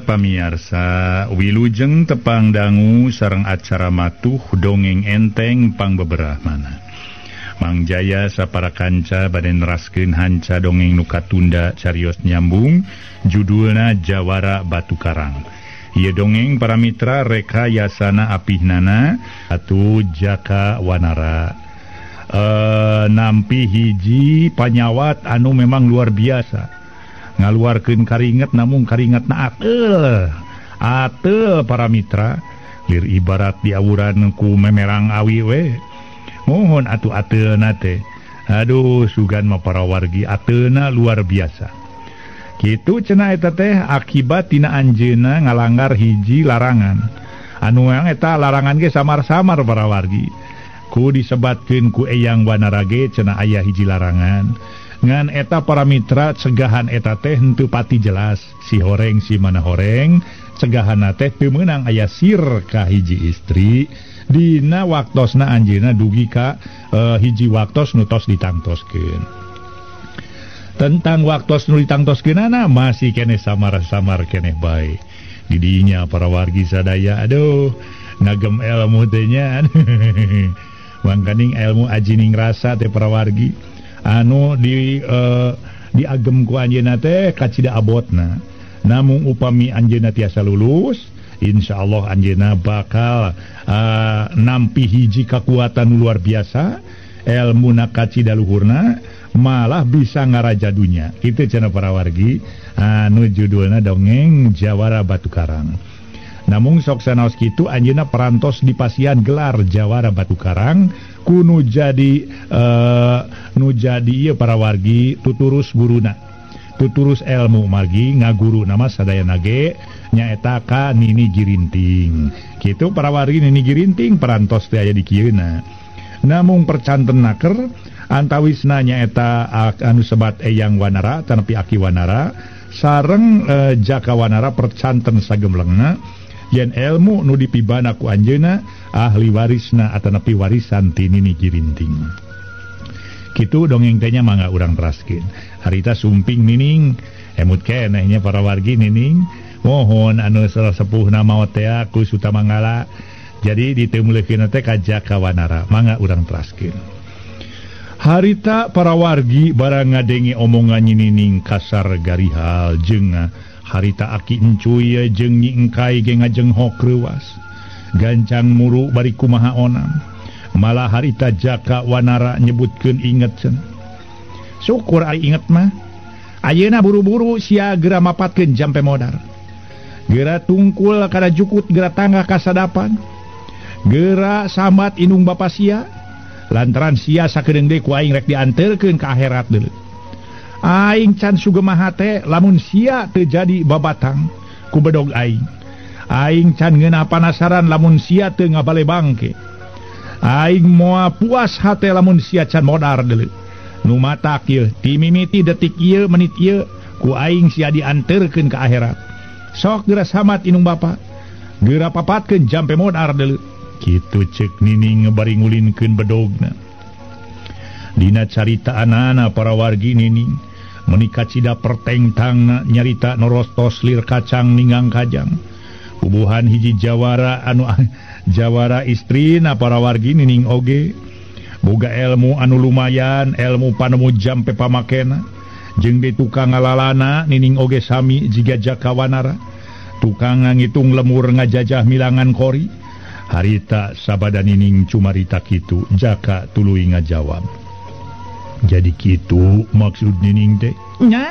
Pamiarsa wilujeng tepang dangu sareng acara matuh dongeng enteng pangbeberahmana. Mang Jaya sapara kanca bade neraskeun hanca dongeng nu katunda carios nyambung judulna Jawara Batu Karang. Ieu dongeng para mitra rekayasana apihnana atuh Jaka Wanara. Nampi hiji panyawat anu memang luar biasa. Ngaluarkeun karinget namung karingetna ateul ateul para mitra lir ibarat diawuran ku memerang awi we mohon atuh ateulna teh aduh sugan mah para wargi ateulna luar biasa kitu cenah eta teh akibat tina anjeunna ngalanggar hiji larangan anu eta larangan ge samar-samar para wargi ku disebatkeun ku Eyang Wanara ge cenah aya hiji larangan ngan eta para mitra cegahan eta teh henteu pati jelas si horeng si mana horeng cegahan teh teu meunang aya sir ka hiji istri dina waktosna anjeunna dugi ka hiji waktos nu tos ditangtoskeun tentang waktos nu ditangtoskeunana masih keneh samar-samar keneh bae didinya para wargi sadaya aduh ngagem ilmu teh nya mangkaning ilmu ajining rasa teh para wargi anu di diagem ku anjeunna teh kacida abotna namung upami anjeunna tiasa lulus insyaallah anjeunna bakal nampi hiji kekuatan luar biasa elmuna kacida luhurna malah bisa ngaraja dunya kitu cenah para wargi anu judulna dongeng Jawara Batu Karang. Namung sok sanaos kitu anjeunna perantos dipasian gelar Jawara Batu Karang ku nu jadi nu jadi ieu para wargi tuturus guruna tuturus ilmu margi ngaguru nama sadayana ge nyaeta ka Nini Girinting kitu para wargi Nini Girinting perantos teh aya di kieuna namung percanten naker antawisna nyaeta anu sebat Eyang Wanara tanapi Aki Wanara sareng Jaka Wanara percanten sagemlengna yen ilmu nu dipibana ku anjeunna ahli warisna atanapi warisan ti Nini Girinting. Kitu dongeng teh nya mangga urang teraskeun. Harita sumping nining emut keneh nya para wargi nining mohon anu sepuhna maot teh ku Sutamanggala. Jadi diteumuleukeun teh ka Jaka Wanara mangga urang teraskeun. Harita para wargi barang ngadenge omongan Nyi Nining kasar garihal jeung harita aki encuy jeung Nyi Engkai ge ngajenghok reuwas gancang muru bari kumaha onam malah harita Jaka Wanara nyebutkeun inget cenah syukur ari inget mah ayeuna buru-buru sia geura mapatkeun jampe modar geura tungkul kana jukut geura tangga kasadapan geura sambat indung bapa sia lantaran sia sakedeung deui ku aing rek dianterkeun ka akhirat deui. Aing can sugema hate lamun sia teu jadi babatang ku bedog aing. Aing can ngeunah panasaran lamun sia teu ngabale bangke. Aing moal puas hate lamun sia can modar deuleu. Nu matak ieu ti mimiti detik ieu menit ieu ku aing sia dianterkeun ka akhirat. Sok geura samat indung bapa. Geura papatkeun jampe modar deuleu. Kitu ceuk Nining bari ngulinkeun bedogna. Dina caritaanana para wargi Nining meuni kacida pertengtangna nyarita norostos lir kacang ninggang kajang bubuhan hiji jawara anu jawara istrina para wargi Nining oge boga ilmu anu lumayan ilmu panemu jampe pamakena jeung di tukang ngalalana Nining oge sami jiga Jaka Wanara tukang ngitung lemur ngajajah milangan kori harita sabada Nining cumarita kitu Jaka tuluy ngajawab. Jadi kitu maksud Nining teh nya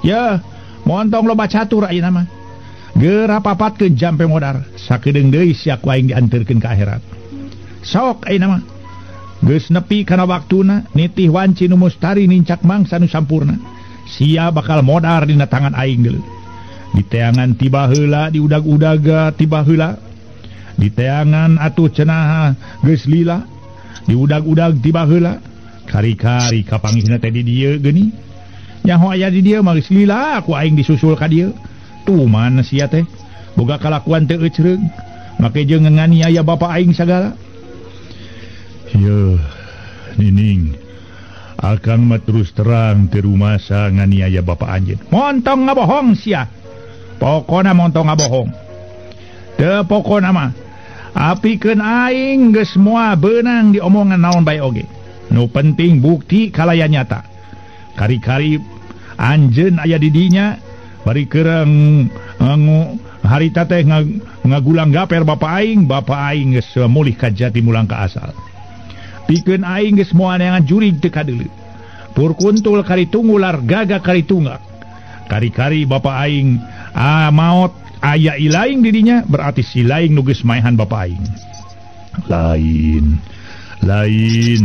ya montong loba catur ayeuna mah geura papatkeun jampe modar sakedeung deui sia ku aing dianterkeun ka akhirat sok ayeuna mah geus nepi kana waktuna nitih wanci nu mustari nincak mangsa nu sampurna sia bakal modar dina tangan aing deuleu diteangan tiba heula diudag-udaga tiba heula diteangan atuh cenah geus lila diudag-udag tiba heula kari-kari kapanggihna teh di dieu geuning nyaho aya di dieu mah geus lila ku aing disusul ka dieu tuman sia teh boga kalakuan teu ecreung make jeung nganiaya bapa aing sagala. Yeuh Nining akang mah terus terang teu rumasa nganiaya bapa anjeun montong ngabohong sia Pokona montong ngabohong. Teu pokona mah apikeun aing geus moal beunang diomongan naon bae oge. Nu penting bukti kalaya nyata. Kari-kari anjeun aya di dinya bari keurang harita teh ngagulang gaper bapa aing geus mulih ka jati mulang ka asal. Pikeun aing geus moal neangan jurig teu kadeuleu. Purkuntul kari tungular gaga kari tunggak. Kari-kari bapa aing maot aya ilaing didinya berarti si laing nu geus maehan bapa aing. Lain. Lain.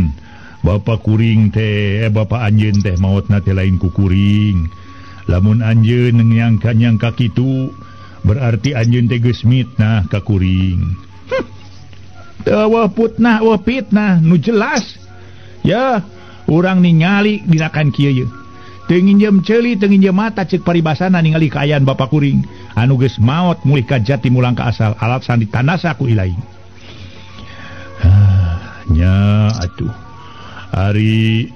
Bapa kuring teh bapa anjeun teh maotna teh lain ku kuring. Lamun anjeun nyangka-nyangka kitu berarti anjeun teh geus mitnah ka kuring. Teu putnah eueuh fitnah nu jelas. Ya, urang ningali dinakan kieu ye. Teu nginjem ceuli teu nginjem mata ceuk paribasana ningali kaayaan bapa kuring anu geus maot mulih ka jati mulang ka asal alasan ditandasa ku ilaing. Nya atuh. Ari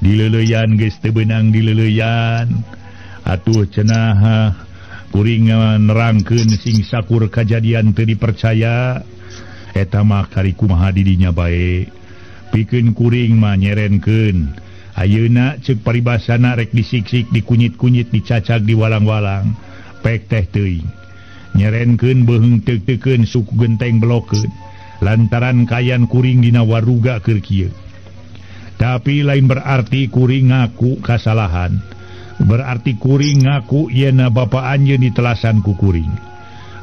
dileleuyan geus teu beunang dileleuyan. Atuh cenah kuring nerangkeun sing sakur kajadian teu dipercaya. Eta mah kari kumaha didinya bae. Pikeun kuring mah nyerenkeun. Ayeuna ceuk paribasana rek disiksik dikunyit-kunyit dicacag diwalang-walang. Pek teh teuing. Nyerenkeun beuheung teuk-teukeun suku genteng belokeun. Lantaran kayan kuring dina waruga keur kieu. Tapi lain berarti kuring ngaku kasalahan. Berarti kuring ngaku yeuna bapa anjeun ditelasan ku kuring.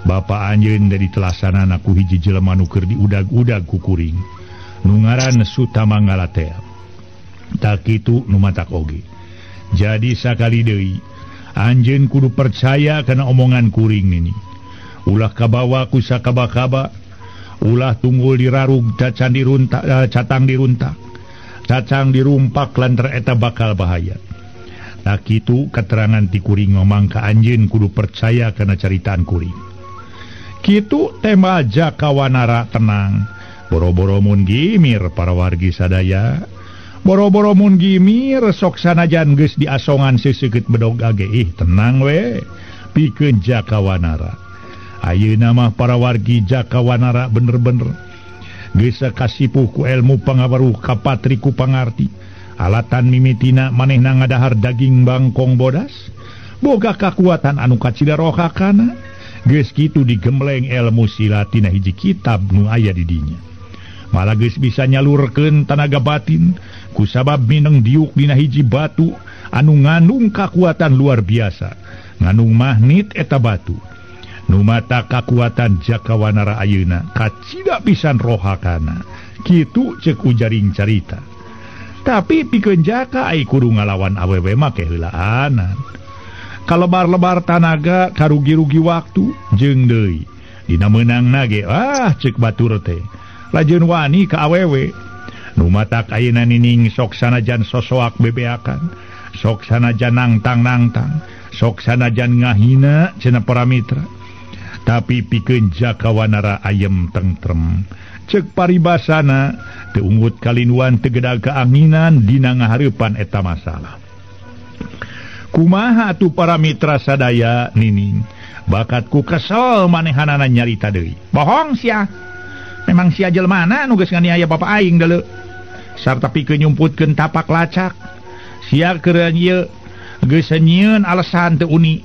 Bapa anjeun dari telasanana ku hiji jelema nu keur diudag-udag ku kuring. Nu ngaran Sutamanggala teh. Tak kitu nu matak oge. Jadi sakali deui anjeun kudu percaya kana omongan kuring nini. Ulah kabawa ku sakaba-kaba, ulah tunggul dirarug cacan diruntak, catang diruntak. Cacang dirumpak lantaran eta bakal bahaya. Tak kitu keterangan ti kuring ngomong ka anjeun kudu percaya kana caritaan kuring. Kitu tema Jakawanara tenang. Boro-boro mun gimir para wargi sadaya. Boro-boro mun gimir sok sanajan geus diasongan seuseukeup bedog age ih tenang we. Pikeun Jakawanara. Ayeuna mah para wargi Jakawanara bener-bener geus kasipuh ku ilmu pangaweruh kapatri ku pangarti. Alatan mimitina manehna ngadahar daging bangkong bodas. Boga kakuatan anu kacida rohakana. Geus kitu digembleng ilmu silat tina hiji kitab nu aya di dinya. Malah geus bisa nyalurkeun tanaga batin kusabab mineng diuk dina hiji batu anu ngandung kakuatan luar biasa. Ngandung magnit eta batu. Nu mata kakuatan Jakawanara ayeuna kacida pisan rohakana. Kitu ceuk ujaring carita. Tapi pikeun Jaka ai kudu ngalawan awewe mah keheulaanan. Kalebar-lebar tanaga karugi-rugi waktu jeung deui. Dina meunangna ge ceuk batur teh. Lajeun wani ka awewe. Nu matak ayeuna nining sok sanajan sosoak bebeakan, sok sanajan nangtang-nangtang, sok sanajan ngahina cenah para mitra. Tapi pikeun Jakawanara ayem tentrem. Ceuk paribasana teu unggut kalinduan teu gedag kaanginan dina ngahareupan eta masalah. Kumaha atuh para mitra sadaya nining? Bakat ku kesel manehanana nyarita deui. Bohong sia. Memang sia jelmana nu geus nganiaya bapa aing deuleu. Sarta pikeun nyumputkeun tapak lacak. Sia keur ieu geus nyieun alasan teu uni.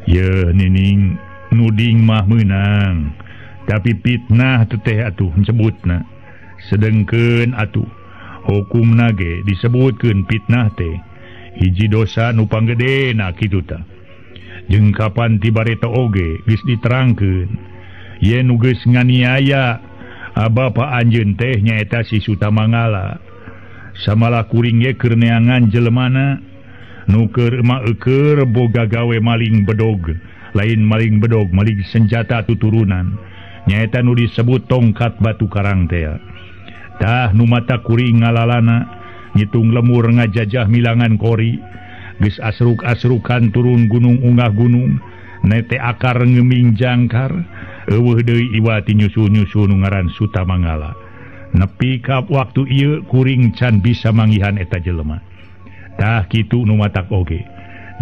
Ye nining nuding mah meunang. Tapi fitnah teteh atuh sebutna. Sedengkeun atuh hukumna ge disebutkeun fitnah teh hiji dosa nu panggedena kitu tah. Jeung kapan ti bareta oge geus diterangkeun yen nu geus nganiaya bapa anjeun teh nyaeta si Sutamanggala. Samalah kuring ge keur neangan jelemana nu keur mah eueur boga gawe maling bedog, lain maling bedog, maling senjata tuturunan. Nyaeta nu disebut tongkat batu karang teh. Tah nu mata kuring ngalalana ngitung lemur ngajajah milangan kori, geus asruk-asrukan turun gunung unggah gunung, nete akar ngeming jangkar, eueuh deui iwati nyusul-nyusul nu ngaran Sutamanggala. Nepi ka waktu ieu kuring can bisa manggihan eta jelema. Tah kitu nu matak oge.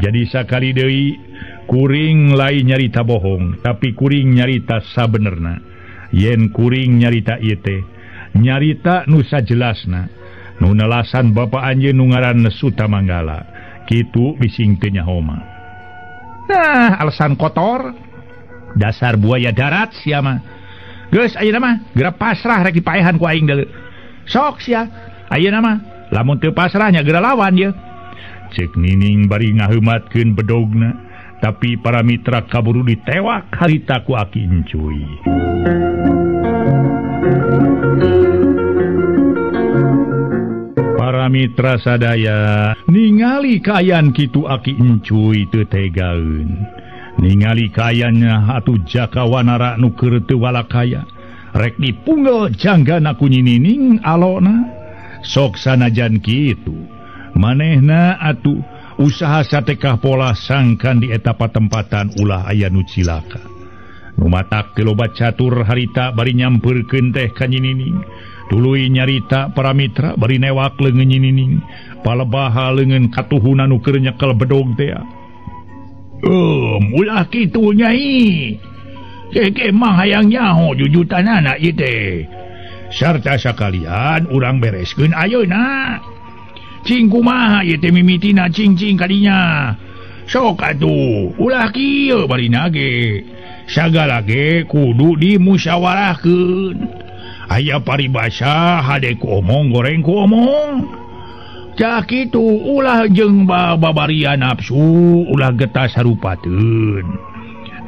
Jadi sakali deui Kuring lain nyarita bohong, tapi kuring nyarita sabenerna. Yen kuring nyarita ieu teh, nyarita nu sajelasna. Nu nelasan bapa anjeun nu ngaran Sutamanggala. Kitu bising teu nyaho mah. Nah, alasan kotor. Dasar buaya darat sia mah. Geus ayeuna mah geura pasrah rek dipaehan ku aing deuleu. Sok sia, ayeuna mah lamun teu pasrah nya geura lawan ye. Ceuk Nining bari ngaheumatkeun bedogna, tapi para mitra kaburu ditewak harita ku Aki Encuy. Para mitra sadaya ningali kaayaan kitu Aki Encuy teu tegaeun. Ningali kaayaannya atuh Jaka Wanara nu keur teu walakaya. Rek dipunggel janggana ku Nyi Nining alona. Sok sanajan kitu manehna atuh usaha satekah pola sangkan di eta patempatan ulah aya nu cilaka. Nu matak teu loba catur harita bari nyampeurkeun teh ka Nyi Nining. Tuluy nyarita para mitra bari newak leungeun Nyi Nining. Palebaha leungeun katuhuna nu keur nyekel bedog teh. Ulah kitu nyai. Keke mah hayang nyaho jujutanana ieu teh. Sarta sakalian urang bereskeun ayeuna. Cing kumaha ieu teh mimitina cing-cing kadinya. Sok atuh, ulah kieu barina ge. Sagala ge kudu dimusyawarahkeun. Aya paribasa hade ku omong goreng ku omong. Cah kitu ulah jeung babarian nafsu, ulah getas sarupateun.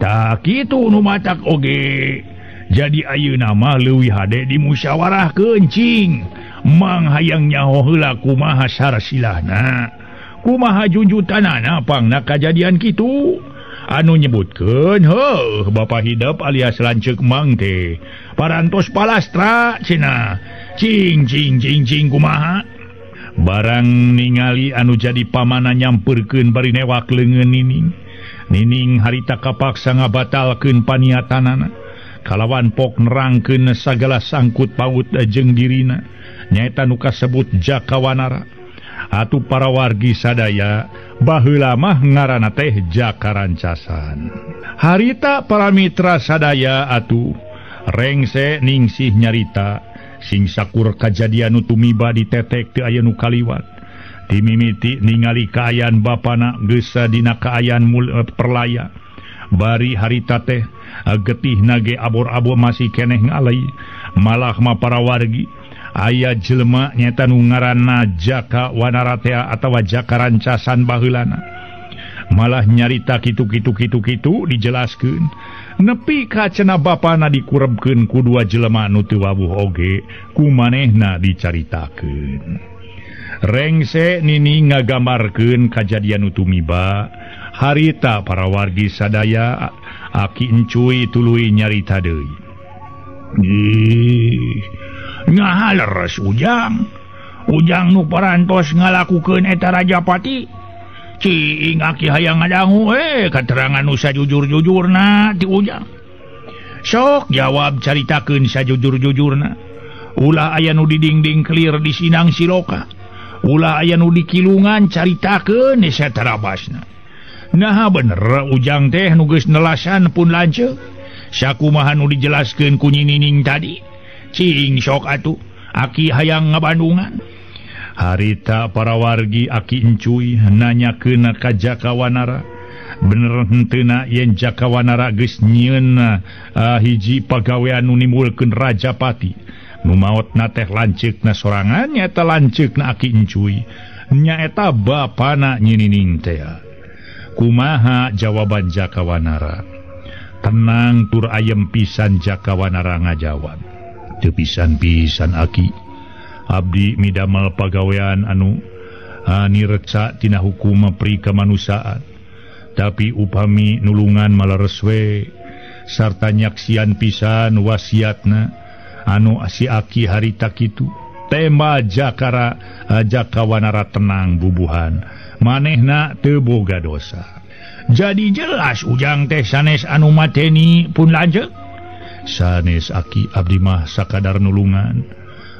Tah kitu nu matak oge. Jadi ayeuna mah leuwih hade dimusyawarahkeun cing. Mang hayang nyaho heula kumaha sarsilahna, kumaha junjutanana pangna kajadian kitu. Anu nyebutkeun heuh Bapa Hidep alias lanceuk Mang teh parantos palastra cenah. Cing cing cing cing kumaha. Barang ningali anu jadi pamana nyampeurkeun bari newak leungeun Nining. Nining harita kapaksa ngabatalkeun paniatanana. Kalawan pok nerangkeun sagala sangkut paut jeung dirina nyaeta nu kasebut Jaka Wanara. Atuh para wargi sadaya baheula mah ngaranna teh Jaka Rancasan. Harita para mitra sadaya atuh rengse Ningsih nyarita sing sakur kajadian nu tumiba ditetek teu aya nu kaliwat. Timimiti ningali kaayaan bapana geus dina kaayaan perlaya. Bari harita teh getih nage abor-abor masih keneh ngalai. Malah mah para wargi aya jelema nyaeta nu ngaranna Jaka Wanara teh atawa Jaka Rancasan baheulana. Malah nyarita kitu kitu kitu kitu dijelaskeun. Nepi ka cenah bapana dikurebkeun ku dua jelema nu teu wawuh oge ku manehna dicaritakeun. Rengse Nining ngagambarkeun kajadian nu tumiba. Harita para wargi sadaya Aki Encuy tuluy nyarita deui. Ih, ngahaleres Ujang. Ujang nu parantos ngalakukeun eta Rajapati. Cing aki hayang ngadangu katerangan nu sajujur-jujurna ti Ujang. Sok jawab caritakeun sajujur-jujurna. Ulah aya nu didingding kelir di Sinang Siloka. Ulah aya nu dikilungan caritakeun satarabasna. Nah bener Ujang teh nu geus nelasan pun lanceuk. Sakumaha nu dijelaskeun ku Nyi Nining tadi. Cing sok atuh aki hayang ngabandungan. Harita para wargi Aki Encuy nanyakeun ka Jaka Wanara. Bener henteuna yen Jaka Wanara geus nyieun hiji pagawean nu nimbulkeun Rajapati. Nu maotna teh lanceukna sorangan nyaeta lanceukna Aki Encuy. Nyaeta bapana Nyi Nining teh. Kumaha jawaban Jaka Wanara? Tenang tur ayem pisan Jaka Wanara ngajawab. Teu pisan-pisan Aki. Abdi midamel pagawean anu nireca tina hukum pri kemanusiaan. Tapi upami nulungan maleres we sarta nyaksian pisan wasiatna anu si Aki harita kitu. Tema Jaka Wanara tenang bubuhan. Manehna teu boga dosa. Jadi jelas Ujang teh sanes anu mateni pun lanceuk. Sanes Aki, abdi mah sakadar nulungan.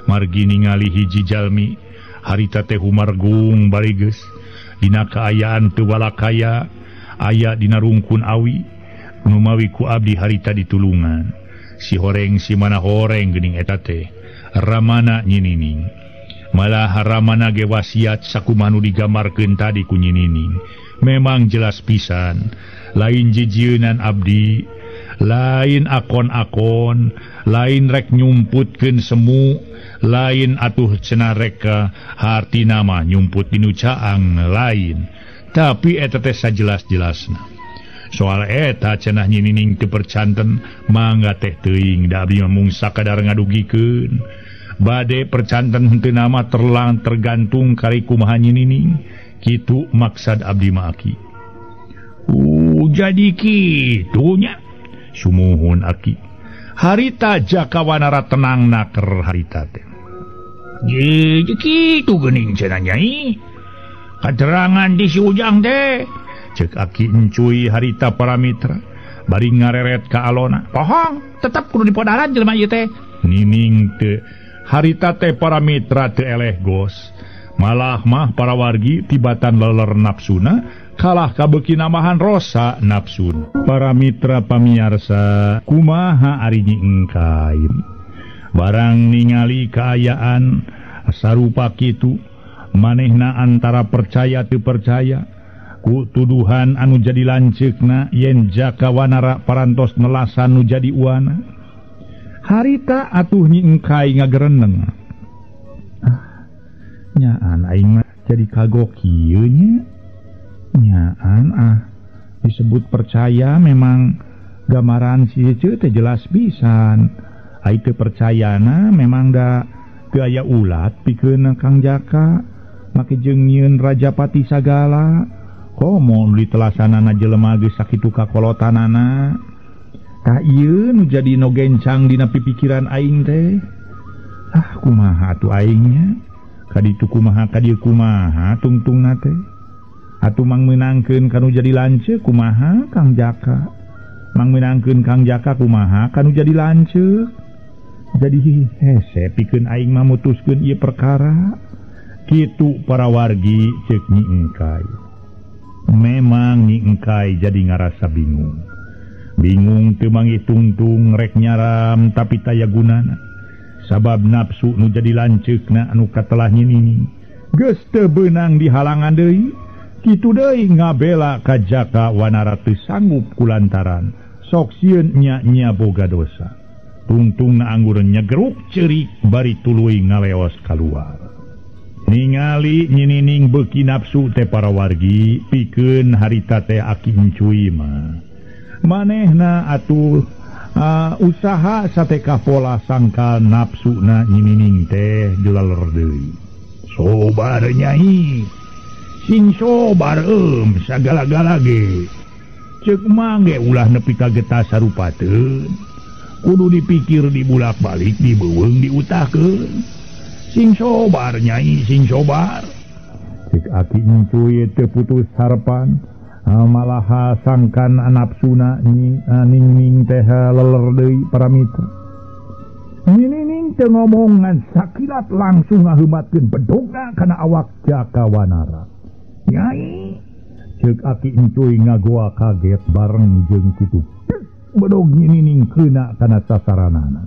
Margi ningali hiji jalmi harita teh humargung barigeus dina kaayaan teu walakaya Aya dina rungkun awi numawi ku abdi harita ditulungan. Si horeng si mana horeng geuning eta teh. Ramana Nyi Nining. Malah Ramana ge wasiat sakumaha nu digambarkeun tadi ku Nyi Nining. Memang jelas pisan, lain jijieunan abdi, lain akon-akon, lain rek nyumputkeun semu, lain atuh cenah rek hartina mah nyumput dinu caang lain. Tapi eta teh sajelas-jelasna. Soal eta cenah Nyi Nining teu percanten, mangga teh teuing da abdi mah mung sakadar ngadugikeun. Bade percanten henteu nama terlang tergantung kari kumaha Nyi Nining. Kitu maksad abdi mah aki. Jadi kitu nya. Sumuhun aki. Harita Jaka Wanara tenang naker harita teh. Ye kitu geuning cenah Nyai. Katerangan di si Ujang teh. Cek aki encuy harita para mitra bari ngareret ka alona. Pohong, tetep kudu dipodaran jelema ieu teh. Nining teu harita teh para mitra teu eleh gos. Malah mah para wargi tibatan leler nafsuna kalah kabeuki nambahan rosa nafsun. Para mitra pamiarsa kumaha ari Nyi Engkai. Barang ningali kaayaan sarupa kitu manehna antara percaya teu percaya ku tuduhan anu jadi lanceukna yen Jaka Wanara parantos nelasan nu jadi uana. Harita atuh Nyi Engkai ngagereneng. Nyaan aing mah jadi kagok kieu nya. Nyaan ah disebut percaya memang gambaran si Ceu teh jelas pisan. Ai teu percayana memang da teu aya ulat pikeun Kang Jaka make jeung nyieun Rajapati sagala. Komo nu ditelasanana jelema geus sakitu kakolotanana. Tah ieu nu jadi nu gencang dina pipikiran aing teh. Ah kumaha atuh aingnya? Kaditu kumaha kadieu kumaha tungtungna teh. Atuh mangmeunangkeun kanu jadi lanceuk kumaha Kang Jaka. Mangmeunangkeun Kang Jaka kumaha kanu jadi lanceuk. Jadi hese pikeun aing mah mutuskeun ieu perkara. Kitu para wargi ceuk Nyi Engkai. Memang Nyi Engkai jadi ngarasa bingung. Bingung teu manggih tungtung rek nyaram tapi taya gunana. Sabab nafsu nu jadi lanceukna anu katelah Nyi Nining geus teu beunang dihalangan deui. Kitu deui ngabela ka Jaka Wanara teu sanggup kulantaran sok sieun nya-nya boga dosa. Tungtungna anggur nyegeruk ceurik bari tuluy ngaleos kaluar. Ningali Nyi Nining beuki nafsu teh para wargi pikeun harita teh aki encuy mah. Manehna atuh usaha sateka pola sangka nafsuna Nyi Nining teh julaler deui. Sobar Nyai, sing sobar sagala-gala ge. Ceuk mangge ulah nepi ka getah sarupateun. Kudu dipikir dibulak-balik dibeuweung diutahkeun. Sing sobar Nyai, sing sobar. Cek aki encuy teu putus harapan. Malah sangkan nafsuna Nyi Nining teh leler deui para mitra. Nyi Nining teu ngomong ngan sakilat langsung ngaheumatkeun bedogna kana awak Jaka Wanara. Nyai, ceuk aki encuy ngagoa kaget bareng jeung kitu. Bedog Nyi Nining keuna kana sasaranana.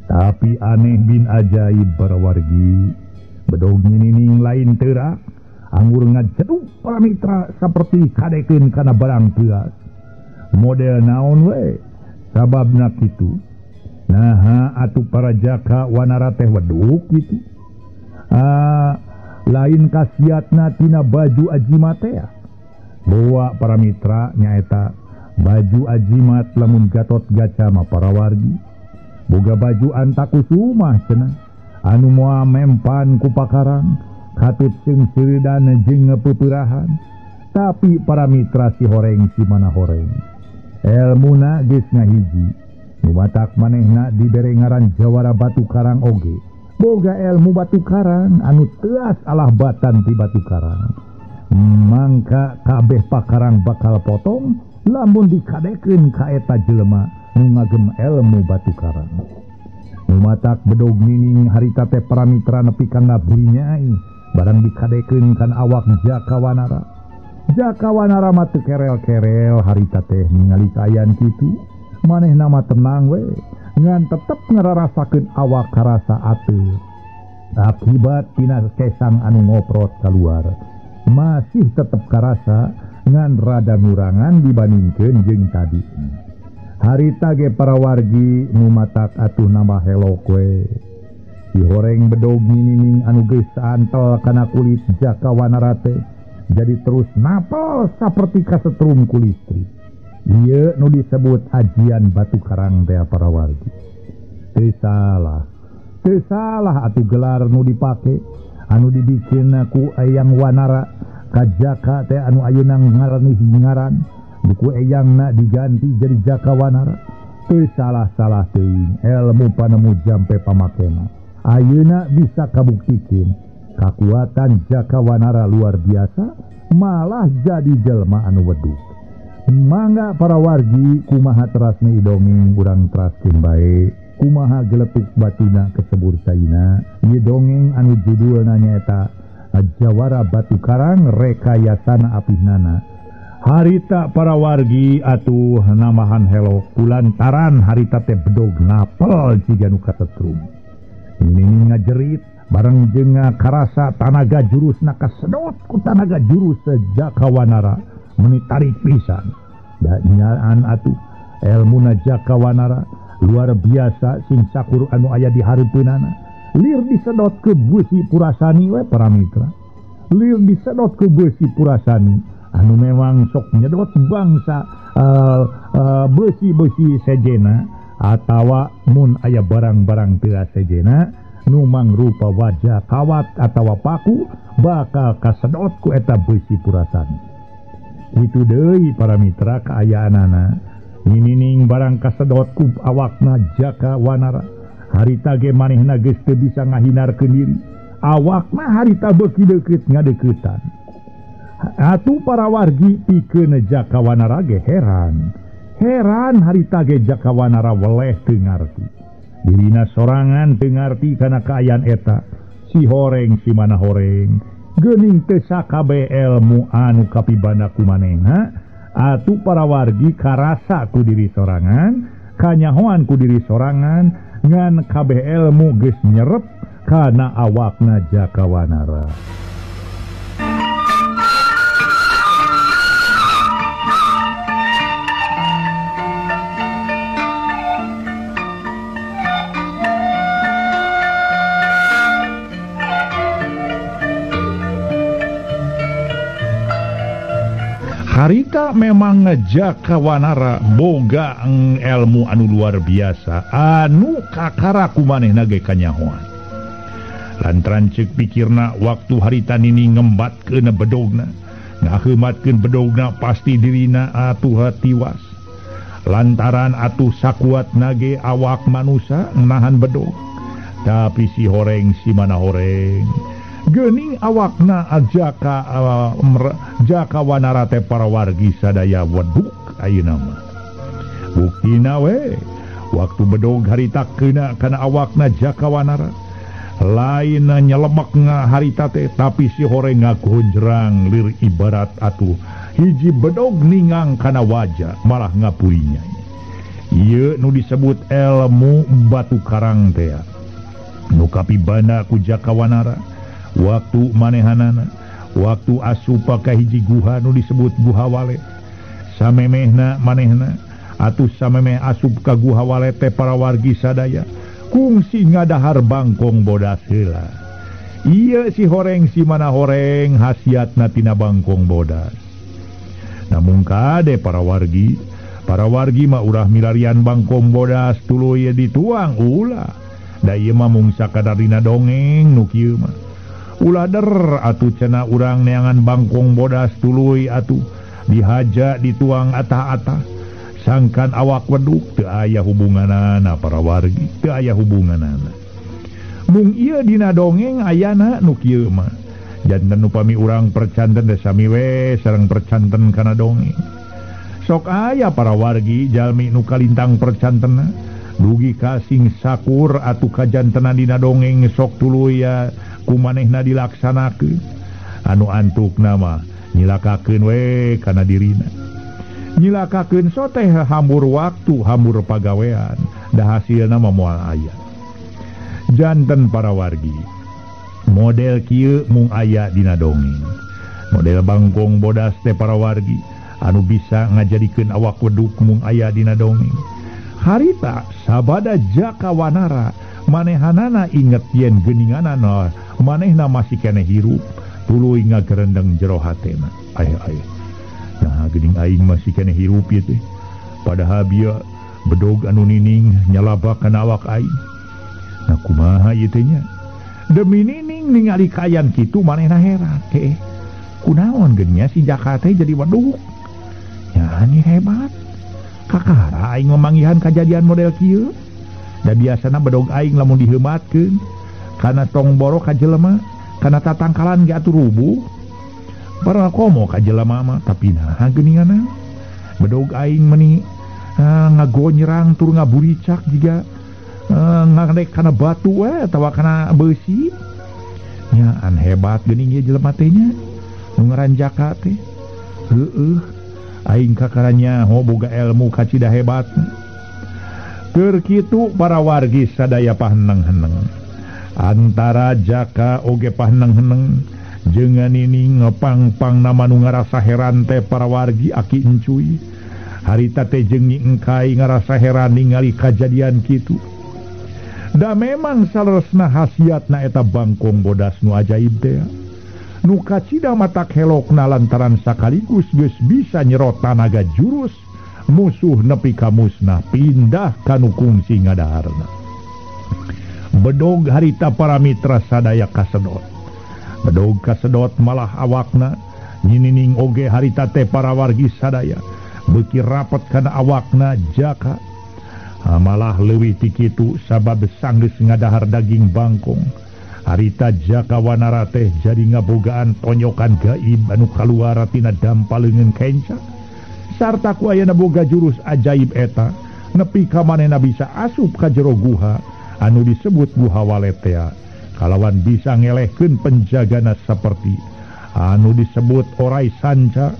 Tapi aneh bin ajaib para wargi, bedog Nyi Nining lain teurak. Anggur ngajeduk para mitra saperti kadekeun kana barang teuas. Model naon we sababna kitu. Naha atuh para Jaka Wanara teh weduk kitu. Lain kasiatna tina baju ajimat teh. Bawa para mitra nyaeta baju ajimat lamun Gatot Gaca mah para wargi. Boga baju Antakusumah cenah anu moal mempan ku pakarang. Katut jeung siridan jeung peperahan. Tapi para mitra si horeng si mana horeng elmuna geus ngahiji. Nu matak manehna dibere ngaran Jawara Batu Karang oge. Boga elmu Batu Karang anu teuas alah batan ti Batu Karang. Mangka kabeh pakarang bakal potong lamun dikadekeun ka eta jelema nu ngagem elmu Batu Karang. Nu matak bedog Nining harita teh para mitra nepi ka ngaburi Nyai. Barang dikadekeun kan awak Jaka Wanara. Jaka Wanara mah teu kerel-kerel harita teh ningali kaayaan kitu. Manehna mah tenang we, ngan tetep ngararasakeun awak karasa ateu. Akibat tina kesang anu ngoprot keluar masih tetep karasa ngan rada ngurangan dibandingkeun jeung tadi. Harita ge para wargi nu matak atuh nambah helok we. Si horeng bedog ninining anu geus saantel kana kulit Jaka Wanara teh jadi terus napel saperti kasetrum ku listrik. Ieu nu disebut ajian batu karang teh para wargi. Teu salah. Teu salah atuh gelar nu dipake anu dibikin ku Eyang Wanara ka Jaka teh anu ayeuna ngaran ngaran buku eyangna diganti jadi Jaka Wanara. Teu salah-salah teuing ilmu panemu jampe pamakena. Ayeuna bisa kabuktikeun kakuatan Jaka Wanara luar biasa, malah jadi jelma anu weduk. Mangga para wargi kumaha terasna dongeng urang teraskeun bae. Kumaha geletuk batuna kesebur caina. Ieu dongeng anu judulna nyaeta Jawara Batu Karang Rekayasana Apihnana. Harita para wargi atuh namahan helok kulantaran harita teh bedog napel jiga nu kasetrum. Ini ngajerit bareng jeung karasa tanaga jurusna kasedot ku tanaga jurus Jaka Wanara meni tarik pisan. Da nyaan atuh elmuna Jaka Wanara luar biasa sing sakur anu aya di hareupeunana. Lir disedot ke beusi purasani we para mitra. Lir disedot ke beusi purasani anu memang sok nyedot bangsa beusi-beusi sejena atawa mun aya barang-barang teu sejena nu mangrupa wajah kawat atawa paku bakal kasedot ku eta beusi purasani. Kitu deui para mitra kaayaanana. Ninining barang kasedot ku awakna Jaka Wanara. Harita ge manehna geus teu bisa ngahinarkeun diri. Awakna harita beuki deukeut ngadeuketan. Atuh para wargi pikeun Jaka Wanara ge heran. Heran harita ge Jaka Wanara weleh teu ngarti. Dirina sorangan teu ngarti kana kaayaan eta. Si horeng si mana horeng. Geuning teu sakabeh elmu anu kapibanda ku manehna. Atuh para wargi karasa ku diri sorangan, kanyahoan ku diri sorangan, ngan kabeh elmu geus nyerep kana awakna Jaka Wanara. Harita memang Jaka Wanara boga elmu anu luar biasa anu kakara ku manehna ge kanyahoan. Lantaran ceuk pikirna waktu harita nini ngembatkeun bedogna, ngaheumatkeun bedogna pasti dirina atuh tiwas. Lantaran atuh sakuatna ge awak manusa nahan bedog. Tapi si horeng si mana horeng geuning awakna Jaka Wanara teh para wargi sadaya weduk ayeuna mah. Buktina we waktu bedog harita keuna kana awakna Jaka Wanara lain nyelemek harita teh, tapi si horeng ngagonjrang lir ibarat atuh hiji bedog ningang kana wajah malah ngapurinya. Ieu nu disebut ilmu batu karang teh nu kapibanda ku Jaka Wanara. Waktu manehanana waktu asup ka hiji guha nu disebut Guha Walet. Samemehna manehna atuh samemeh asup ka Guha Walet teh para wargi sadaya kungsi ngadahar bangkong bodas heula. Ieu si horeng si mana horeng khasiatna tina bangkong bodas. Namun kade para wargi mah urah milarian bangkong bodas tuluy dituang ulah. Da ieu mah mung sakadar dina dongeng nu kieu mah. Ulah der atuh cenah urang neangan bangkong bodas tuluy atuh dihaja dituang atah-atah sangkan awak weduk teu aya hubunganana para wargi, teu aya hubunganana. Mung ieu dina dongeng ayana nu kieu mah. Janten upami urang percanten teh sami we sareng percanten kana dongeng. Sok aya para wargi jalmi nu kalintang percantenna dugi ka sing sakur atuh kajantenan dina dongeng sok tuluy ya kumanehna dilaksanakeun. Anu antukna mah Nyilakakeun we kana dirina. Nyilakakeun soteh hambur waktu, hambur pagawean, da hasilna mah moal aya. Janten para wargi, model kieu mung aya dina dongeng. Model bangkong bodas teh para wargi anu bisa ngajadikeun awak weduk mung aya dina dongeng. Harita sabada Jaka Wanara manehanana inget yen geuninganana manehna masih keneh hirup tuluy ngagerendeng jero hatena. Aya aya. Nah geuning aing masih keneh hirup ieu teh. Padahal bieu bedog anu nining nyalabak kana awak aing. Nah kumaha ieu teh nya? Demi nining ningali kayan kitu manehna heran. Kunaon geuning si Jaka teh jadi weduk. Nya ini hebat. Kakara aing memanggihan kajadian model kieu. Da biasana bedog aing lamun diheumatkeun kana tong boro ka jelema, kana tatangkalan ge atuh rubuh. Para komo ka jelema mah, tapi naha geuninganna. Bedog aing meuni ngagonyerang tur ngaburicak jiga ngadek kana batu we atawa kana beusi. Nya an hebat geuning ieu jelema teh nya. Nu ngaran Jaka teh. Heueuh, aing kakara nyaho boga ilmu kacida hebat. Keur kitu para wargi sadaya paheneng-heneng. Antara Jaka oge paheneng-heneng jeung nining ngepang-pang nama nu ngarasa heran teh para wargi aki encuy. Harita teh jeung Nyi Engkai ngarasa heran ningali kajadian kitu. Da memang saleresna khasiatna eta bangkong bodas nu ajaib teh. Nu kacida matak helokna lantaran sakaligus geus bisa nyerot tanaga jurus musuh nepi ka musnah pindah ka nu kungsi ngadaharna. Bedog harita para mitra sadaya kasedot. Bedog kasedot malah awakna nyinining oge harita teh para wargi sadaya beuki rapet kana awakna Jaka. Malah leuwih ti kitu sabab sanggeus ngadahar daging bangkong. Harita Jaka Wanara teh jadi ngabogaan tonyokan gaib anu kaluar tina dampa leungeun kenca. Sarta ku ayana boga jurus ajaib eta nepi ka manehna bisa asup ka jero guha anu disebut Guha Waletea kalawan bisa ngelehkeun penjagana saperti anu disebut Orai Sanca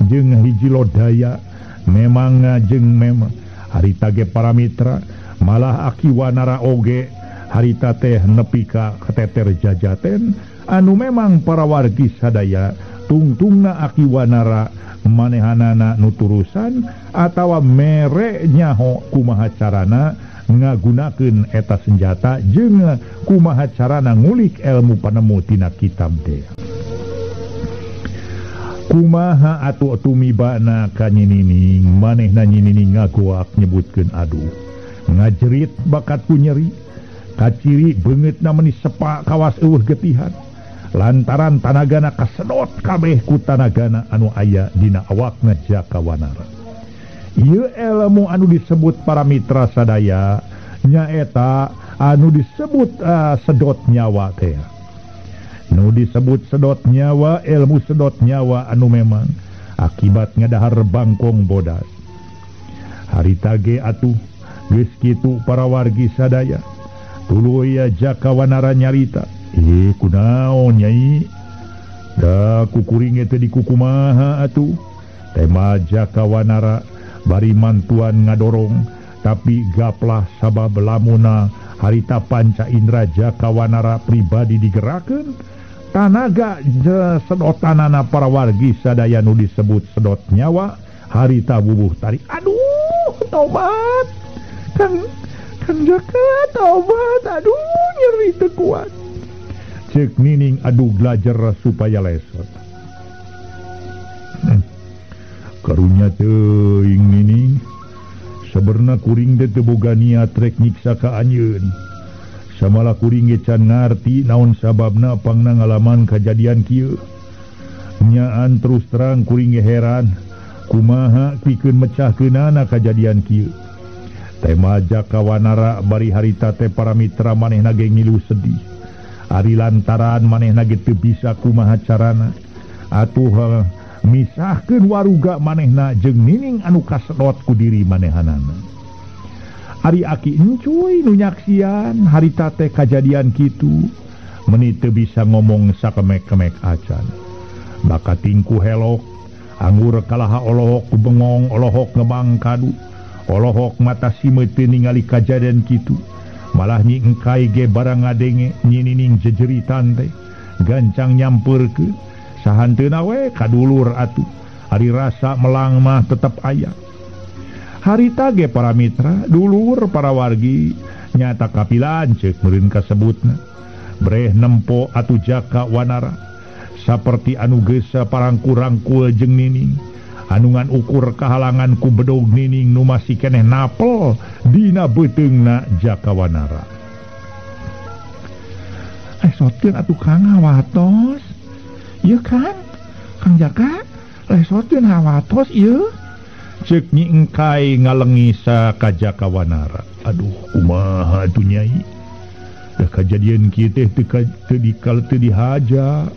jeung hiji lodaya memang jeung memang harita ge para mitra malah aki Wanara oge harita teh nepi ka keteter jajaten anu memang para wargi sadaya tungtungna aki Wanara manehanana nuturusan atawa mere nyaho kumaha carana ngagunakeun eta senjata jeung kumaha carana ngulik ilmu panemu tina kitab teh. Kumaha atuh tumibana ka nyinining manehna nyinining ngagoak nyebutkeun aduh ngajerit bakat ku nyeri kaciri beungeutna meuni sepak kawas eueuh getihan lantaran tanagana kasedot kabeh ku tanagana anu aya dina awakna Jaka Wanara. Ieu ilmu anu disebut para mitra sadaya nyaeta anu disebut sedot nyawa teh. Nu disebut sedot nyawa, ilmu sedot nyawa anu memang akibat ngadahar bangkong bodas. Harita ge atuh geus kitu para wargi sadaya tuluy Jaka Wanara nyarita. Kunaon nyai? Da kukuring teh dikukumaha atuh. Tema Jaka Wanara bari mantuan ngadorong tapi gaplah sabab lamuna harita panca indra Jaka Wanara pribadi digerakkeun tanaga sedotanana para wargi sadaya nu disebut sedot nyawa harita bubuh tarik. Aduh, tobat. Kang Kang Jaka tobat. Aduh, nyeri teu kuat. Cek nining aduh belajar supaya lesot. Karunya teuing nining saberna kuring teh teu boga niat rek nyiksa ka anjeun. Samalah kuring ge can ngarti naon sababna pangna ngalaman kajadian kieu. Nyaan terus terang kuring ge heran kumaha pikeun mecahkeunana kajadian kieu. Tema Jaka Wanara bari harita teh para mitra manehna ge ngilu sedih. Ari lantaran manehna ge teu bisa kumaha carana atuh misahkeun waruga manehna jeung nining anu kasedot ku diri manehanana. Ari aki encuy nu nyaksian harita teh kajadian kitu meuni teu bisa ngomong sakemek-kemek acan. Bakatingku helok anggur kalaha olohok ku bengong olohok ngebang kadu olohok mata simeut teu ningali kajadian kitu malah Nyi Engkai ge barang ngadenge Nyi Nining jejeritan teh gancang nyampeurkeun sahanteuna we kadulur atuh ari rasa melang mah tetep aya. Harita ge para mitra dulur para wargi nyata kapilan ceuk meureun kasebutna breh nempo atuh Jaka Wanara saperti anu geus parangku-rangkul jeung Nining anu ngan ukur kahalangan ku bedog Nining nu masih keneh napel dina beuteungna Jaka Wanara. Lesotkeun atuh Kang hawatos ieu Kang, Kang Jaka lesotkeun hawatos ieu ceuk Nyi Engkai ngalengi ka Jaka Wanara. Aduh kumaha atuh Nyai da kajadian kieu teh teu dikal teu dihaja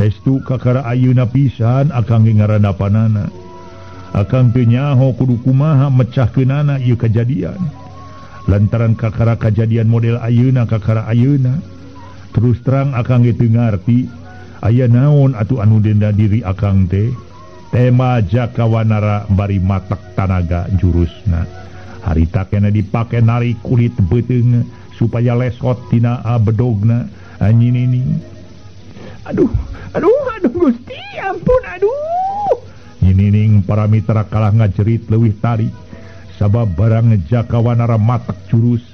estu kakara ayeuna pisan akang ge ngarandapanana akang teu nyaho kudu kumaha mecahkeunana ieu kajadian lantaran kakara kajadian model ayeuna kakara ayeuna terus terang akang ge teu ngarti aya naon atuh anu denda diri akang teh. Tema Jaka Wanara bari matak tanaga jurusna harita kena dipake narik kulit beuteung supaya lesot tina bedogna Nyi Nining. Aduh aduh aduh Gusti ampun aduh. Nyi Nining para mitra kalah ngajerit leuwih tarik sabab barang Jaka Wanara matak jurus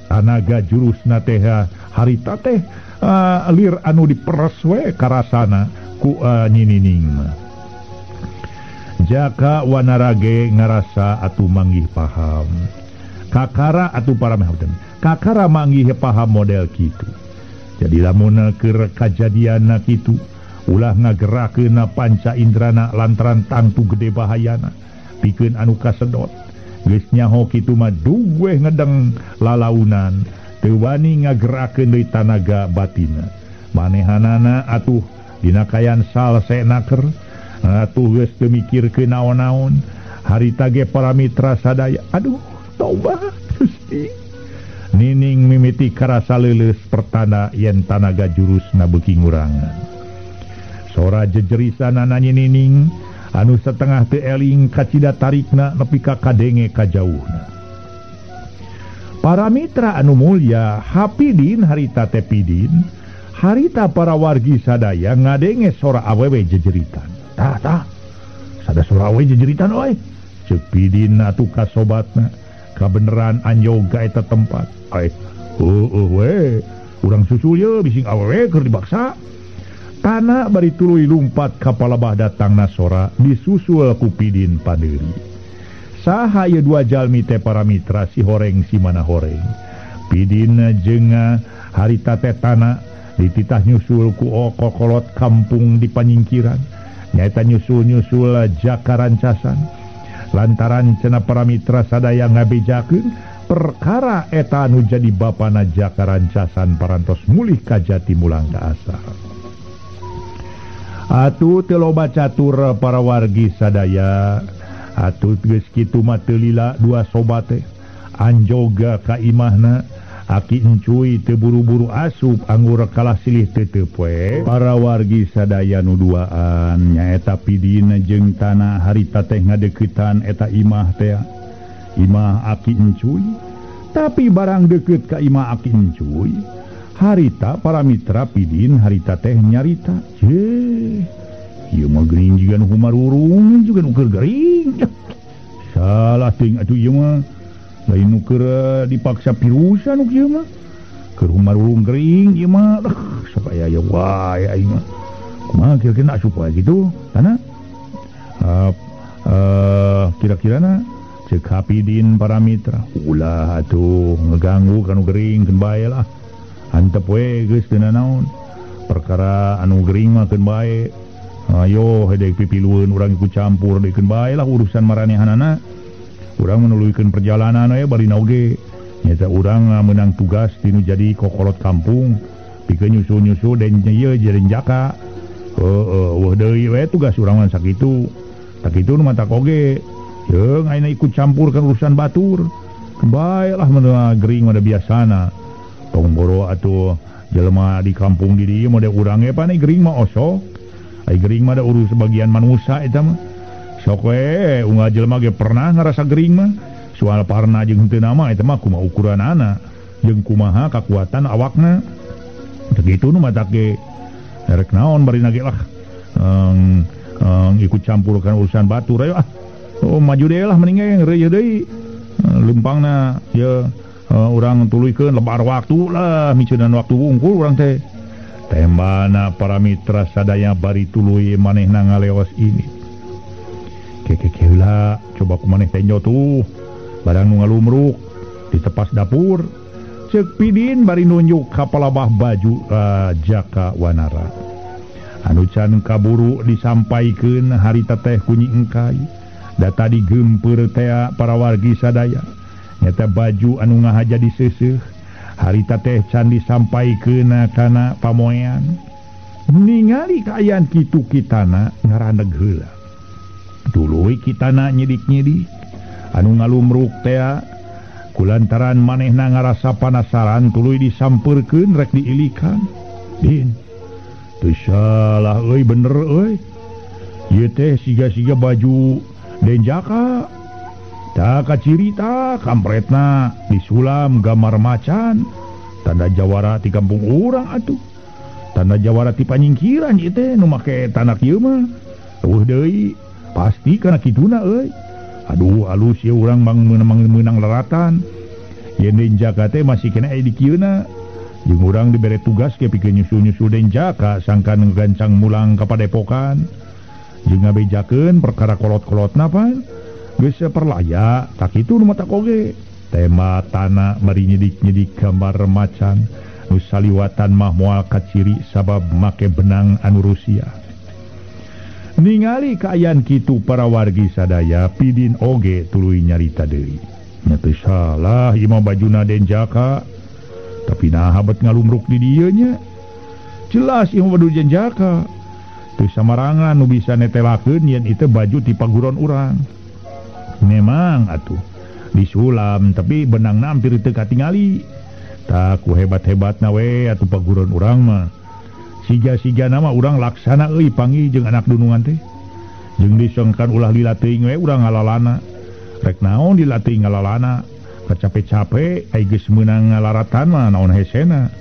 tanaga jurusna teh harita teh lir anu diperes we karasana ku Nyi Nining mah. Jaka Wanara ge ngarasa atuh manggih paham kakara atuh para kakara manggih paham model kitu. Jadi lamun keur kajadianna kitu ulah ngagerakeunna panca indrana lantaran tangtu gede bahayana pikeun anu kasedot geus nyaho kitu mah duweh ngedeng lalaunan teu wani ngagerakeun deui tanaga batina manehanana atuh dina kayan salse naker atuh geus teu mikirkeun naon-naon harita ge para mitra sadaya aduh taubat Gusti. Nining mimiti karasa leuleus pertanda yen tanaga jurusna beuki ngurangan. Sora jejerisanana Nyi Nining anu setengah teu eling kacida tarikna nepi ka kadenge kajauhna. Para mitra anu mulya hapidin harita teh pidin harita para wargi sadaya ngadenge sora awewe jejeritan. Tah tah sada sora awewe jejeritan euy ceuk pidin atuh ka sobatna kabeneran anjoga eta tempat. Ai heueuh we urang susul ye bising awewe keur dibaksa. Tanah bari tuluy lumpat ka palebah datangna sora disusul ku Pidin Pandeuri. Saha ieu dua jalmi teh para mitra si horeng si mana horeng. Pidin jeung harita teh tanah dititah nyusul ku kokolot kampung di panyingkiran nyaeta nyusul-nyusul Jaka Rancasan. Lantaran cenah para mitra sadaya ngabejakeun perkara eta anu jadi bapana Jaka Rancasan parantos mulih ka jati mulang ka asal. Atuh teu loba catur para wargi sadaya atuh geus kitu mah teu lila dua sobat teh anjoga ka imahna aki encuy teu buru-buru asup anggur kalah silih teu poe. Para wargi sadaya nu duaan nyaeta Pidin jeung tanah harita teh ngadeuketan eta imah teh imah aki encuy. Tapi barang deukeut ka imah aki encuy harita para mitra Pidin harita teh nyarita je ieu mah geuning jiga nu humarurung juga nu keur gering salah teuing atuh ieu mah lain nu keur dipaksa pirusan nu kieu mah keur humarurung gering ieu mah sok aya aya wae aing mah kumaha kira-kira asup wae kitu tanah kira-kirana ceuk Hapidin para mitra ulah atuh ngeganggu kanu gering keun bae lah antep we geus teu nanaon perkara anu gering mah keun bae ayo hede pipilueun urang ikut campur deui keun bae lah urusan maranehanana urang menuluykeun perjalanan we bari oge nyaeta urang meunang tugas tinu jadi kokolot kampung pikeun nyusul-nyusul den ieu jadi jaka heueuh eueuh deui we tugas urang mah sakitu sakitu nu matak oge jeung ayeuna ikut campur kan urusan batur keun bae lah mun gering mah da biasana tong boro atuh jelema di kampung di dieu mode urang ge pane gering mah osok. Ai gering mah da urus bagian manusia eta mah. Sok we unggal jelema ge pernah ngarasa gering mah. Soal parna jeung henteu nama eta mah kumaha ukuranana jeung kumaha kakuatan awakna. Teu kitu nu matak ge rek naon bari nage lah. Ikut campurkan urusan batur ayo ah. Oh maju deui lah mending ge reueuh deui. Lempangna ye urang tuluykeun lebar waktu lah miceunan waktu wungkul urang teh. Tembana para mitra sadaya bari tuluy manehna ngaleos ini. Keke heula coba ku maneh tenjo tuh. Barang nu ngalumruk di tepas dapur. Ceuk Pidin bari nunjuk ka palabah baju Jaka Wanara. Anu can kaburu disampaikeun harita teh ku Nyi Engkay. Da tadi geumpeur tea para wargi sadaya. Nyata baju anu ngahaja diseuseuh. Harita teh can disampaikeun kana pamoean. Ningali kaayaan kitu kitana ngaraneg heula. Tuluy kitana nyidik-nyidik anu ngalumruk tea kulantaran manehna ngarasa panasaran tuluy disampeurkeun rek diilikan. Din, teu salah euy bener euy. Ieu teh siga-siga baju Denjaka. Tak kacirita kampretna disulam gambar macan tanda jawara ti kampung urang atuh tanda jawara ti panyingkiran ieu teh nu make tanda kieu mah eueuh deui pasti kana kituna euy. Aduh alus ieu urang meunang laratan yen Denjaka teh masih kena aya di kieuna jeung urang dibere tugas ke pikeun nyusul-nyusul Denjaka sangkan gancang mulang ka padepokan jeung ngabejakeun perkara kolot-kolotna pan geus perlaya tak kitu nu matak oge. Tema tanah mari nyidik-nyidik gambar macan nu saliwatan mah moal kaciri sabab make benang anu Rusia. Ningali kaayaan kitu para wargi sadaya Pidin oge tuluy nyarita deui. Nya teu salah ieu mah bajuna Denjaka tapi naha bet ngalumruk di dieu nya. Jelas ieu mah baju Denjaka. Teu samarangan nu bisa netelakeun yen ieu baju ti paguron urang. Memang atuh disulam tapi benangna hampir teu katingali. Tak ku hebat-hebatna we atuh paguron urang mah. Siga-siga nama urang laksana euy panggih jeung anak dunungan teh. Jeung disengkan ulah lila teuing we urang ngalalana. Rek naon dilatih ngalalana. Kacape-cape ai geus meunang ngalaratan mah naon hesena.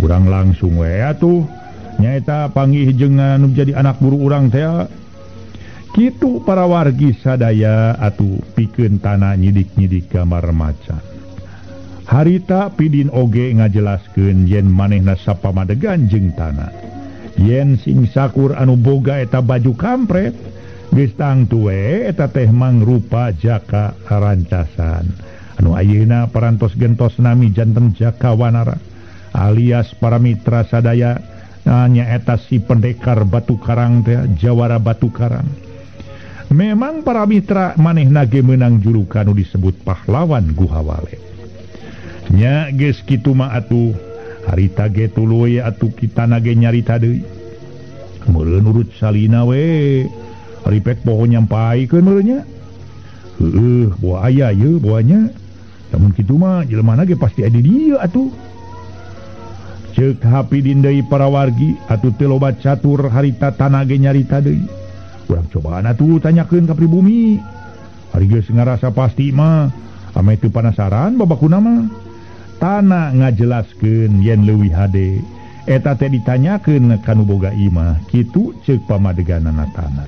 Urang langsung we atuh nyaeta panggih jeung anu jadi anak buru urang teh. Kitu para wargi sadaya atuh pikeun tanah nyidik-nyidik gambar macan. Harita Pidin oge ngajelaskeun yen manehna sapamadegan jeung tanah. Yen sing sakur anu boga eta baju kampret geus tangtu we eta teh mangrupa Jaka Rancasan. Anu ayeuna parantos gentos nami janten Jaka Wanara alias para mitra sadaya nyaeta si pendekar Batu Karang teh Jawara Batu Karang. Memang para mitra manehna ge meunang julukan nu disebut pahlawan Guhawale. Nya geus kitu mah atuh harita ge tuluy atuh kitana ge nyarita deui. Meureun nurut salina we. Ripek poho nyampaikeun meureun nya. Heueuh, boa aya ieu boanya. Lamun kitu mah jelemana ge pasti aya di dieu atuh. Ceuk Hapidin deui para wargi atuh teu loba catur harita tanah ge nyarita deui. Urang cobaan atuh tanyakeun ka pribumi. Ari geus ngarasa pasti mah ame teu panasaran babakuna mah. Tanah ngajelaskeun yen leuwih hade eta teh ditanyakeun ka nu boga imah kitu ceuk pamadeganana tanah.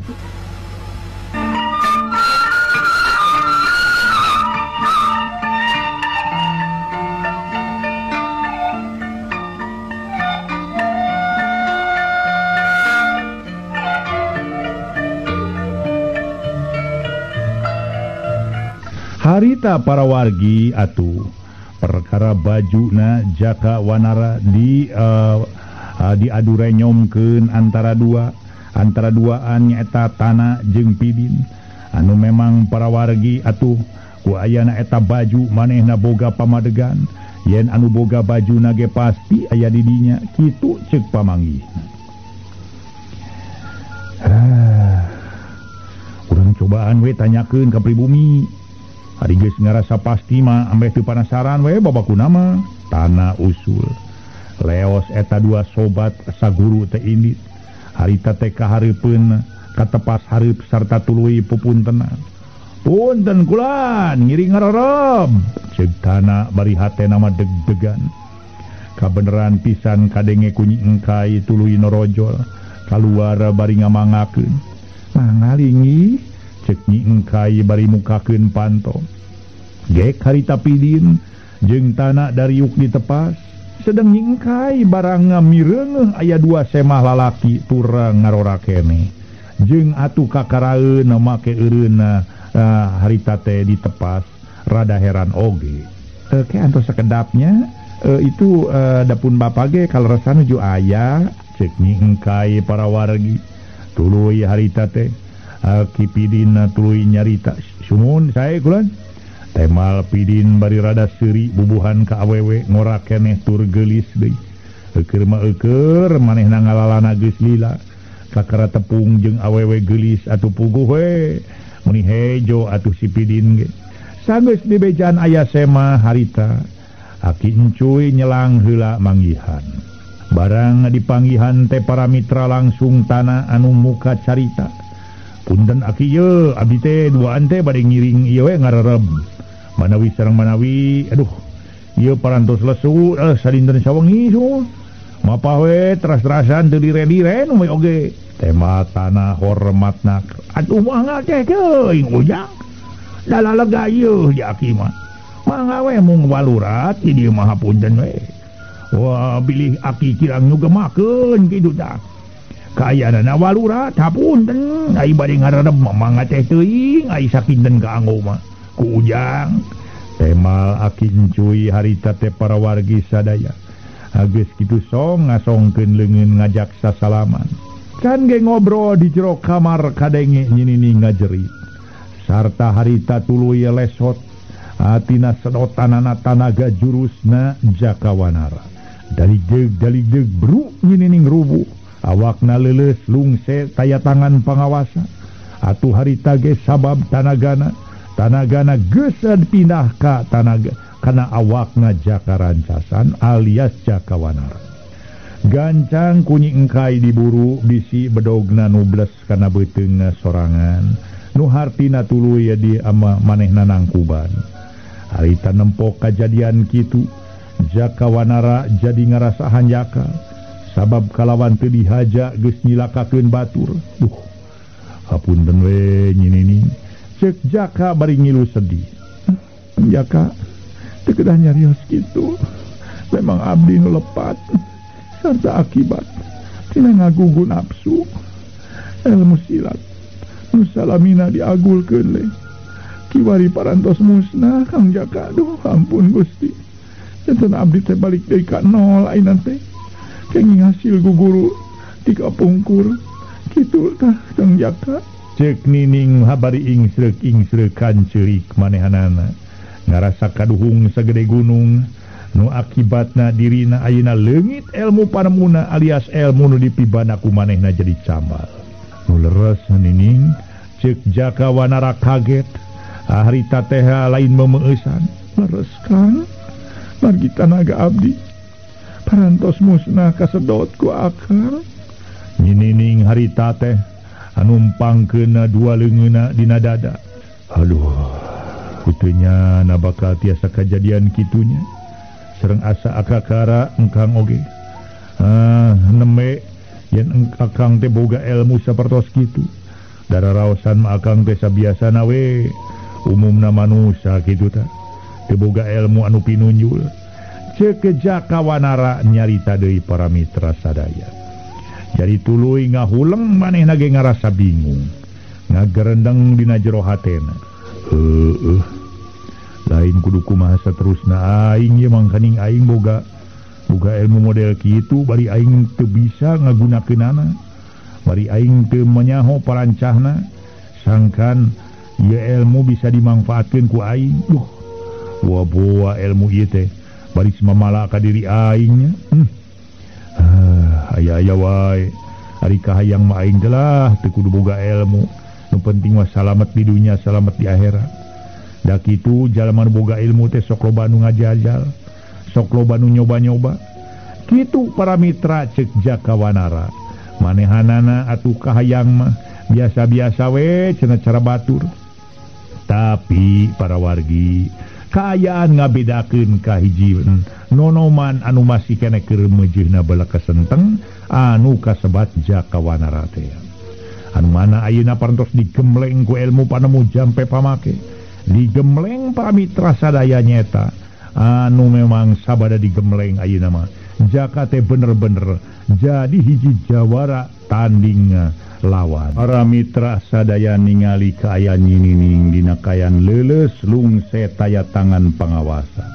Harita para wargi atuh perkara bajuna Jaka Wanara di diadu renyomkeun antara duaan nyaeta tanah jeung Pidin anu memang para wargi atuh ku ayana eta baju manehna boga pamadegan yen anu boga bajuna ge pasti aya di dinya kitu ceuk pamanggihna. Urang cobaan we tanyakeun ka pribumi. Ari geus ngarasa pasti mah ambeh teu panasaran we babakuna mah tanah usul. Leos eta dua sobat saguru teh indit. Harita teh kahareupeun katepas hareup sarta tuluy pupuntenan. Punten kulan ngiring ngarorom. Ceuk Tana bari hatena mah deg-degan. Kabeneran pisan kadenge ku Nyi Engkai tuluy norojol kaluar bari ngamangakeun. Mangalingi ceuk Nyi Engkai bari mukakeun panto. Gek harita Pidin jeung Tana dariuk ditepas. Sedang Nyi Engkai barang ngamireungeuh aya dua semah lalaki turang ngarora keneh. Jeung atuh kakaraeun make eureunna harita teh ditepas rada heran oge. Ke antos sakedapnya itu dapun bapa ge kaleresan nuju aya ceuk Nyi Engkai para wargi. Tuluy harita teh Ki Pidin tuluy nyarita sumun sae kulan. Temal Pidin bari rada seuri bubuhan ka awewe ngora keneh tur geulis deui. Eukeur mah eukeur manehna ngalalana geus lila. Kakara tepung jeung awewe geulis atuh puguh we. Meni hejo atuh si Pidin ge. Sanggeus dibejaan aya sema harita. Aki Encuy nyelang heula manggihan. Barang dipanggihan teh para mitra langsung Tana anu muka carita. Punten aki ye abdi teh duaan teh bade ngiring ieu we ngarerem. Manawi sareng manawi aduh ieu parantos lesu sadinten sawengi su. Mapah we teras-terasan teu dire-diren we oge. Tema Tana hormatna atuh mangga teh teuing ujang. Da lalega ieu di aki mah. Mangga we mung walurat di dieu mah hapunten we. Wah bilih aki kirang nu gemakeun kitu tah. Kaayaanana walurat hapunten ai bade ngarerem mangga teh teuing ai sakinten kaanggo mah. Ku ujang. Temal Aki Encuy harita teh para wargi sadaya. Geus kitu song ngasongkeun leungeun ngajak sasalaman. Can ge ngobrol di jero kamar kadenge nyinini ngajerit. Sarta harita tuluy lesot atina sedotanana tanaga jurusna Jakawanara. Daligdeug bru nyinining rubuh. Awakna leuleus lungse taya tangan pangawasa. Atuh harita ge sabab tanagana geus pindah ka tanaga kana awakna Jaka Rancasan alias Jakawanara. Gancang ku Nyi Engkai diburu bisi bedogna nubles kana beuteungna sorangan. Nu hartina tuluy di ama manehna nangkuban. Harita nempok kajadian kitu, Jakawanara jadi ngarasa hanjaka. Sabab kalawan teu dihaja geus nyilakakeun batur. Duh, hapunten we nyinini. Ceuk Jaka bari ngilu sedih. Jaka, teu kedah nyarios kitu. Memang abdi nu lepat sarta akibat tina ngagugu nafsu. Ilmu silat nu salamina diagulkeun le. Kiwari parantos musnah Kang Jaka. Duh, ampun Gusti. Janten abdi teh balik deui ka nol ayeuna teh. Kenging hasil guguru ti kapungkur. Kitu tah Kang Jaka. Ceuk Nining habari ingsreuk-ingsreukan ceurik manehanana. Ngarasa kaduhung sagede gunung nu akibatna dirina ayeuna leungit ilmu panemuna alias ilmu nu dipibana ku manehna jadi camal. Nu leres Nining, ceuk Jakawanara kaget. Harita teh lain memeueusan. Leres Kang, margi tanaga abdi parantos musnah kasedot ku akang. Nining harita teh anumpangkeun dua leungeunna dina dada. Aduh, kutunya na bakal tiasa kajadian kitunya. Sareng asa akakara engkang oge. Neme yen akang teh boga ilmu sapertos kitu. Dara raosan mah akang teh sabiasana we. Umumna manusia kitu tah. Teu boga ilmu anu pinunjul. Ceuk Jakawanara nyarita deui para mitra sadaya. Jadi tuluy ngahuleng manehna ge ngarasa bingung. Ngagerendeng dina jero hatena. Heueuh. Lain kudu kumaha saterusna aing ye mangkaning aing boga ilmu model kitu bari aing teu bisa ngagunakeunana. Bari aing teu menyaho parancahna. Sangkan ieu ilmu bisa dimangfaatkeun ku aing. Duh. Wa-boa ilmu ieu teh bari mamala ka diri aing nya. Aya-aya wae. Ari kahayang mah aing teh lah teu kudu boga ilmu. Nu penting mah salamet di dunya, salamet di akhirat. Da kitu jalma nu boga ilmu teh sok loba nu ngajajal, sok loba nu nyoba-nyoba. Kitu para mitra ceuk Jakawanara. Manehanana atuh kahayang mah biasa-biasa we cenah cara batur. Tapi para wargi kaayaan ngabedakeun ka hiji nonoman anu masih keneh keur meujeuhna bala kesenteng anu kasebat Jaka Wanara teh. Anu mana ayeuna parantos digembleng ku ilmu panemu jampe pamake. Digembleng para mitra sadaya nyeta anu memang sabada digembleng ayeuna mah Jaka teh bener-bener jadi hiji jawara tanding lawan. Para mitra sadaya ningali kaayaan Nyi Nining dina kaayaan leuleus lungse taya tangan pangawasa.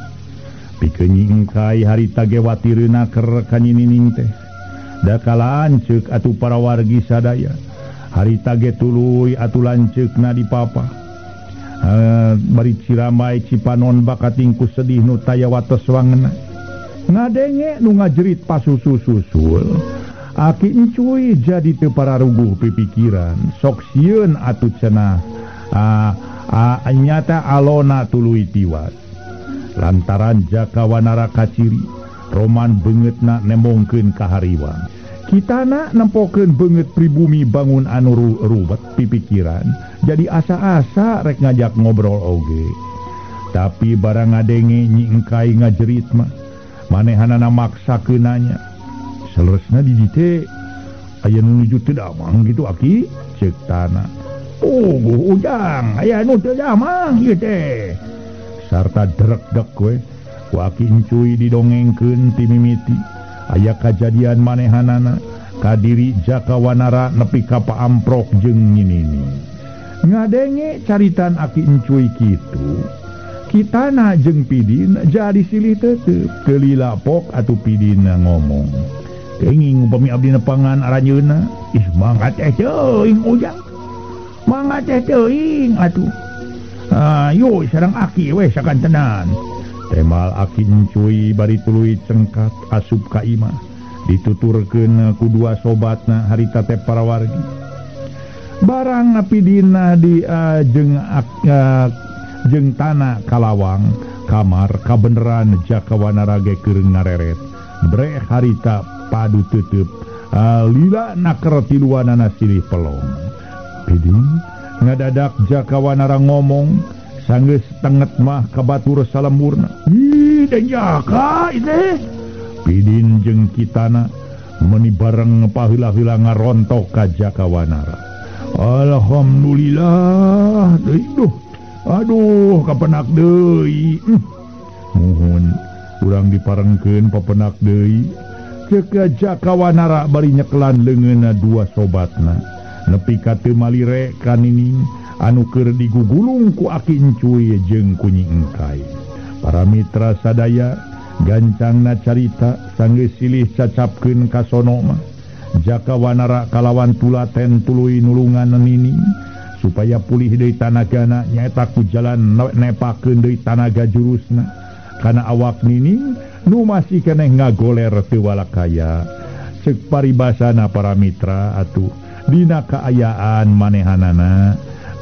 Pikeun Nyi Engkai harita ge watireuna keur ka Nyi Nining teh. Da kalanceuk atuh para wargi sadaya. Harita ge tuluy atuh lanceukna dipapah. Bari ciramai cipanon bakating ku sedih nu taya wates wangena. Ngadenge nu ngajerit pasusu-susul. Aki Encuy jadi teu pararuguh pipikiran, sok sieun atuh cenah nyata alona tuluy tiwas. Lantaran Jaka Wanara kaciri, roman beungeutna nembongkeun ka hariwang. Kitana nempokeun beungeut pribumi bangun anu ruwet pipikiran, jadi asa-asa rek ngajak ngobrol oge. Tapi barang ngadenge Nyi Engkai ngajerit mah, manehanana maksakeun nanya. Saleresna di dieu aya nu nuju teu damang gitu aki ceuk tana. Oh, ujang aya nu teu damang ieu teh. Sarta drek-dek we ku aki Encuy didongengkeun ti mimiti. Aya kajadian manehanana kadiri Jaka Wanara nepi ka paamprok jeung Nyi Nining. Ngadenge caritan aki Encuy kitu, kitana jeung Pidin jadi silih tetep kelila pok atuh Pidin ngomong. Kenging upami abdi nepangan aranjeunna, ih mangga teh teuing ujang. Mangga teh teuing atuh. Ayo sareng aki we sakantenan. Temal aki Encuy bari tuluy cengkat asup ka imah. Dituturkeun ku dua sobatna harita teh para wargi. Barang Pidina di jeung tanah kalawang kamar kabeneran Jaka Wanara ge keur ngareret. Breh harita padu tutup lila naker tiluanana silih pelong. Pidin ngadadak Jaka Wanara ngomong sanggeus tenget mah kabatur salemburna. Ih dan Jaka teh. Pidin jeung Kitana meuni bareng paheula-heula ngarontok ka Jaka Wanara. Alhamdulillah deui duh. Aduh kapenak deui. Muhun urang diparengkeun papenak deui. Ceuk Jaka Wanara bari nyekelan leungeunna dua sobatna. Nepi ka teu malire ka Nining anu keur digugulung ku aki Encuy jeung ku Nyi Engkai. Para mitra sadaya gancangna carita sanggeus silih cacapkeun ka sono mah. Jaka Wanara kalawan tulaten tuluy nulungan Nining supaya pulih deui tanagana nyaeta ku jalan nepakeun deui tanaga jurusna kana awak Nining nu masih keneh ngagoler teu walakaya. Ceuk paribasana para mitra atuh dina kaayaan manehanana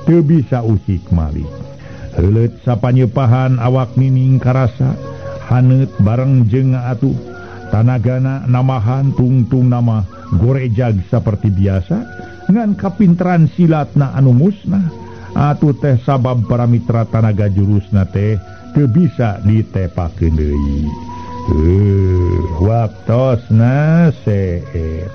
teu bisa usik malih. Heuleut sapanyepahan awak Nining karasa haneut bareng jeung atuh tanagana namahan tungtung nama gorejag saperti biasa ngan kapinteran silatna anu musnah atuh teh sabab para mitra tanaga jurusna teh teu bisa ditepakeun deui. Waktosna seep.